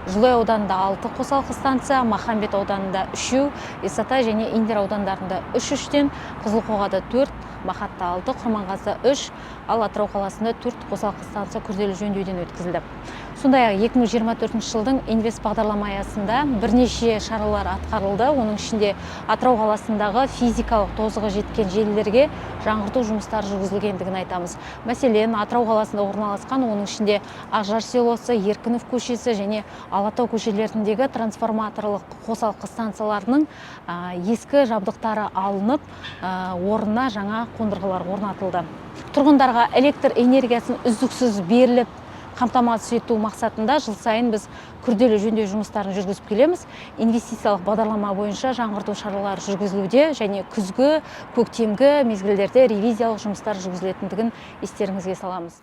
Жылыой ауданында 6 қосалқы станция, Махамбет ауданында 3, Исатай және Индер аудандарында 3-3-тен, Қызылқоғада 4, Махатта 6, Құрманғазыда 3, ал Атырау қаласында 4 қосалқы станция күрделі жөндеуден өткізілді. Сондай-ақ 2024 жылдың инвест бағдарлама аясында бірнеше шаралар атқарылды. Оның ішінде Атырау қаласындағы физикалық тозығы жеткен желілерге жаңғырту жұмыстары жүргізілгендігін айтамыз. Мәселен, Атырау қаласында орналасқан, оның ішінде Ақжар селосы, Еркінов көшесі және Алатау көшелеріндегі трансформаторлық қосалқы станцияларының ескі жабдықтары алынып, орнына жаңа қондырғылар орнатылды. Тұрғындарға электр энергиясын үздіксіз беріліп қамтамасыз ету мақсатында жыл сайын біз күрделі жөндеу жұмыстарын жүргізіп келеміз. Инвестициялық бағдарлама бойынша жаңғырту шаралары жүргізілуде және күзгі, көктемгі мезгілдерде ревизиялық жұмыстар жүргізілетіндігін естеріңізге саламыз.